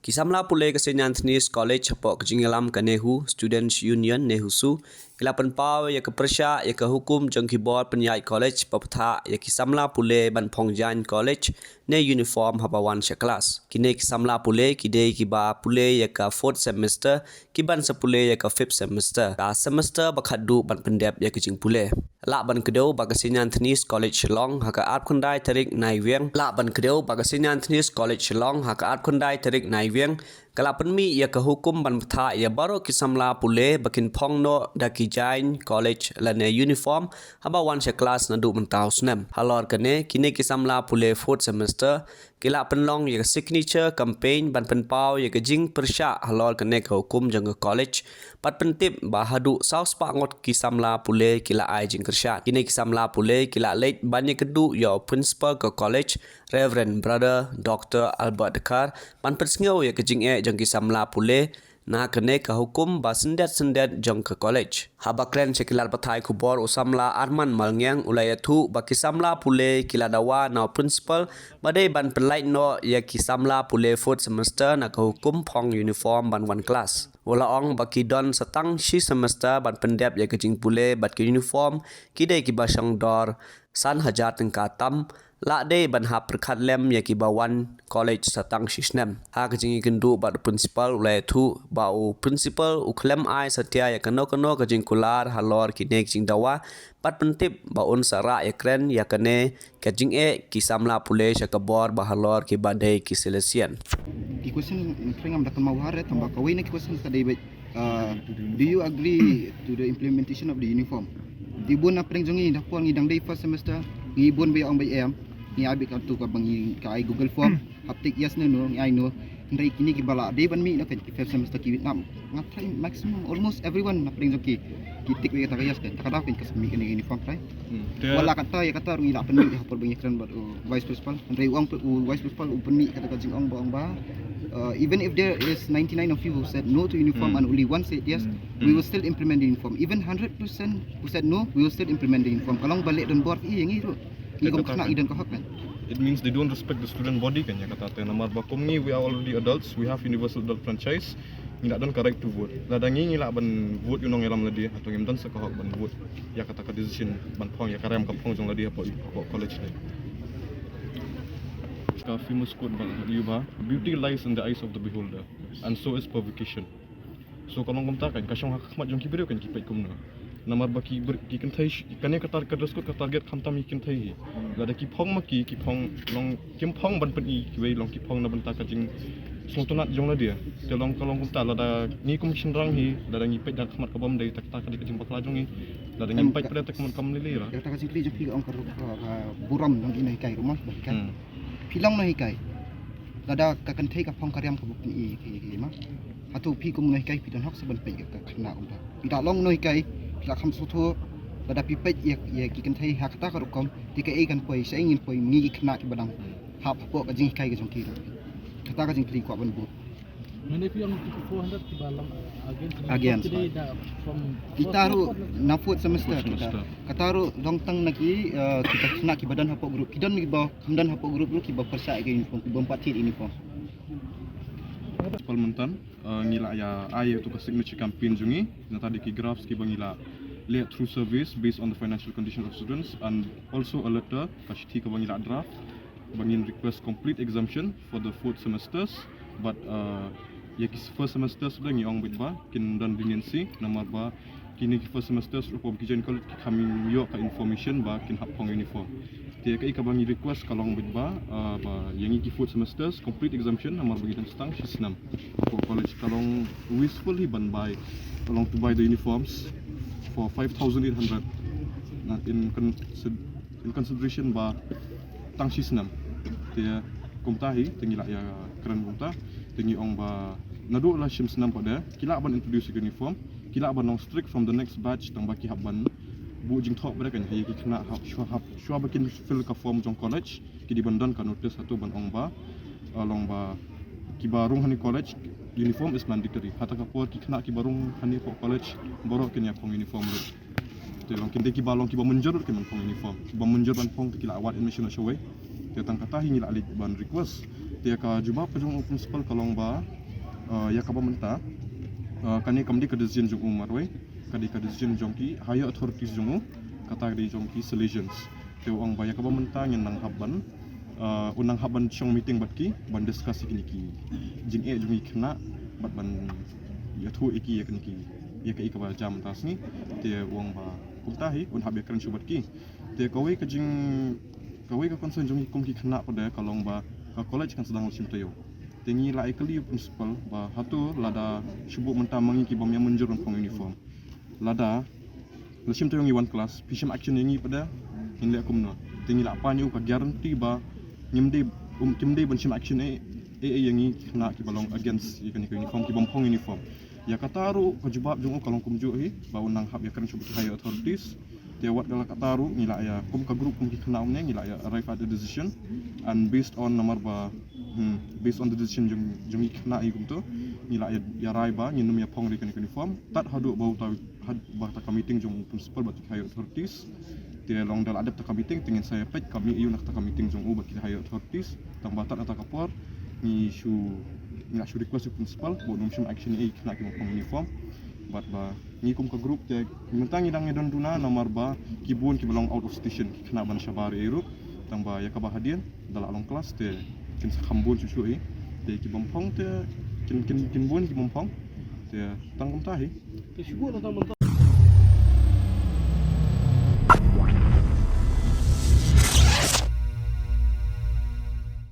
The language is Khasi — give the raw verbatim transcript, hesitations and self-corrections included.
Ki samla pule ka Saint Anthony's College hapoh ka jingïalam ka NEHU Students' Union, NEHUSU, ki la pynpaw ïa ka pyrshah ïa ka hukum jong ki bor pynïaid college ba bthah ïa ki samla pule ban phong jaiñ college ne uniform haba wan sha klas. Kine ki samla pule ki dei kiba pule ïa ka fourth semester, kiban sa pule ïa ka fifth semester. Ka semester ba khatduh ban pyndep ïa ka jingpule. Lah ban kdew ba ka Saint Anthony's College Shillong ha ka arphew khyndai tarik Naiwieng. Lah ban kdew ba ka Saint Anthony's College Shillong ha ka arphew khyndai tarik Naiwieng ka la pynmih ïa ka hukum ban bthah ïa baroh ki samla pule ba kin phong noh da ki jaiñ college lane uniform haba wan sha klas naduh mynta u snem. Halor kane, kine ki samla pule fourth semester ki la pynlong ïa ka signature campaign ban pynpaw ïa ka jingpyrshah halor kane ka hukum jong ka college, bad pyntip ba haduh saw spah ngut ki samla pule ki la ai jingkyrshan. Kine ki samla pule ki la leit ban ïakynduh ïa u principal ka college, Reverend Brother Doctor Albert Dkhar, ban pynsngew ïa ka jingeh jong ki samla pule na kane ka hukum ba syndet syndet jong ka college. Haba kren sha ki lad pathai khubor, u samla Arman Malngiang u la ïathuh ba ki samla pule ki la dawa na u principal ba dei ban pynlait noh ïa ki samla pule fourth semester na ka hukum phong uniform ban wan klas. U la ong ba ki don sa tang shi semester ban pyndep ïa ka jingpule bad ka uniform ki dei kiba shong dor san hajar tyngka tam, lah dei ban hap pyrkhat lem ïa kiba wan college sa tang shi snem. Ha ka jingïakynduh bad u principal u la ïathuh ba u principal u khlem ai satia ïa kano kano ka jingkular halor kine ki jingdawa, bad pyntip ba un sa rah ïakren ïa kane ka jingeh ki samla pule sha ka bor ba halor kiba dei ki Salesian. Ki question, ngam da kynmaw bha re, tangba kawei na ki question ka dei ba, uh, do you agree to the implementation of the uniform? Ngi bun na pdeng jong ngi, da por ngi dang dei first semester, ngi bun ba ïa ong ba em, ngi ai beit katto kaba ngi ka ai Google form, hap tick yes ne no, ngi ai no. Hynrei kine kiba la dei ban mih na ka fifth semester ki, nga try maximum, almost everyone na pdeng jong ki, ki tick beit kata ka yes, kata ka daw ka submit kane ka uniform try. Hmm. Wat la kata ïa kata ruh ngi la pynmih ha por ba ngi kren bad u vice principal. Hynrei u ong, u vice principal u pynmih kata ka jingong ba ong ba, uh, even if there is ninety-nine of you who said no to uniform, hmm, and only one said yes, hmm, we will still implement the uniform. Even hundred percent who said no, we will still implement the uniform. Ka long ba leh don bor ïa ngi ruh. Ngi kum khynnah ngi don ka hok kan. It means they don't respect the student body kan ïa kata te. Namar ba kum ngi, we are already adults, we have universal adult franchise. Ngi la don ka right to vote. Lada ngi ngi lah ban vote ïa u nongïalam lade, hato ngim don sa ka hok ban vote ïa kata ka decision ban phong ïa ka riam ka phong jong lade hapoh, hapoh college ne. Ka famous quote ba ïa ba, "Beauty lies in the eyes of the beholder, and so is provocation." So ka long kumta kan, ka shong ha ka khmat jong ki briew kan ki peit kumno. Namar ba ki br-, ki kynthei sh-, kane ka tar-, ka dress code ka target khamtam ïa ki kynthei hi. Lada ki phong ma ki, ki phong long, kim phong ban pyni kiwei, long ki phong na bynta ka jingsngewtynnat jong lade. Te long ka long kumta, lada ngi kum shynrang hi, lada ngi peit da ka khmat ka bym dei, te kata ka dei ka jingbakla jong ngi. Lada ngi peit pat da ka khmat kam lei lei ra. Kata ka jingkylli jong phi ka ong ka, ka, ka burom jong ki nonghikai ruh ma, ba hikai. Hmm. Phi long nonghikai. Lada ka kynthei ka phong ka riam ka bym pyni ki, ki ma. Hato phi kum nonghikai phi don hok sa ban peit ka, ka khynnah kumta? Phi da long nonghikai, phi la kham sngewthuh, lada phi peit ïa, ïa ki kynthei ha kata ka rukom, te kaei kan poi, shaei ngin poi, ngi ki khynnah kiba dang hap hapoh ka jinghikai ka jong ki. Kata ka jingkylli kwah ban buh. Mane phi ong ki four hundred kiba long against. Against. Kita ruh na fourth semester kita. Fourth semester. Kata ruh long tang na ki, eh, kita khynnah kiba don hapoh group. Ki don kiba kham don hapoh group ruh kiba pyrshah ïa ka uniform, kiba ym pat thied uniform. Principal mynta, eh, ngi la ïa ai ïa uto ka signature campaign jong ngi, nangta da ki graphs kiba ngi la leh through surveys based on the financial condition of students, and also a letter, ka shithi kaba ngi la draft, ba ngin request complete exemption for the fourth semesters, but, eh, ïa ki first semesters ruh ngi ong beit ba kin don leniency, namar ba kine ki first semesters ruh ba ki join college ki kham ïoh ka information ba kin hap phong uniform. Te kaei kaba ngi request ka long beit ba, ah, ba ïa ngi ki fourth semesters complete exemption namar ba ngi dang tang shi snem. Hapoh college ka long wasteful hi ban bai, ka long to buy the uniforms for five thousand eight hundred. Na in consid-, in consideration ba tang shi snem. Te kumta hi, te ngi la ïa kren kumta, te ngi ong ba naduh la shim snem pat de, ki lah ban introduce uniform, ki lah ban long strict from the next batch, tang ba ki hap ban buh jingthoh bad kan ha ïa ki khynnah hap shuwa, hap shuwa ba kin fill ka form jong college, ki dei ban don ka notice hato ban ong ba, eh, long ba kiba rung ha une college uniform is mandatory. Hata ka por ki khynnah kiba rung ha une college baroh kin ïa phong uniform ruh. Te long kin dei kiba long kiba mynjur kin ban phong uniform. Kiba mynjur ban phong te ki la wad admission na shawei. Te tang kata hi ngi la leit ban request. Te ka jubab ka jong u principal ka long ba Uh, ïa kaba mynta, uh, kane kam dei ka decision jong u marwei, ka dei ka decision jong ki higher authorities jong u, kata ka dei jong ki Salesians. Te u ong ba ïa kaba mynta ngin nang hap ban, uh, u nang hap ban shong meeting bad ki ban discuss ïa kine ki jingeh jong ki khynnah bad ban ïathuh ïa ki ïa kine ki ïa kaei kaba jia mynta sngi. Te u ong ba kumta hi un hap ïakren shuh bad ki. Te kawei ka jing kawei ka concern jong ki kum ki khynnah pat de ka long ba ka college kan sdang la shim taïew. Te ngi la ïa kylli u principal ba hato lada shu buh mynta ma ngi ki bym ïa mynjur ban phong uniform, lada la shim taïew ngi wan class phi shim action ïa ngi pat de, ngin leh kumno? Te ngi la pan ïa u ka guarantee ba ngim dei, um, kim dei ban shim action ei ei ïa ngi khynnah kiba long against ïa kane ka uniform, ki bym phong uniform. Ïa kata ruh ka jubab jong u ka long kumjuh hi ba u nang hap ïakren shuh bad ki higher authorities. Te wat la kata ruh ngi la ïa kum ka group kum ki khynnah kumne ngi la ïa arrive at a decision, and based on namar ba, hmm, based on the decision jong jong ki khynnah hi kumto, ngi la ïa, ïa rai ba ngin ym ïa phong re kane ka uniform tad haduh ba uta, had ba ta ka meeting jong u principal bad ki higher authorities. Te long da la dep ta ka meeting te ngin sa ïa peit ka mih ïa u na kata ka meeting jong u bad ki higher authorities. Tang ba tad na ta ka por ngi shu, ngi la shu request u principal ba un ym shim action ei ei khynnah ki bym phong uniform. Bad ba ngi kum ka group te mynta ngi dang ïa don duna namar ba ki bun kiba long out of station, ki khynnah ba na shabar ei ruh. Tang ba ïa kaba hadien da la long class te kin sa kham bun shuh shuh ei. Te ki bym phong te kin, kin, kin bun ki bym phong. Te tang kumta hi. Te shu bun tang mynta.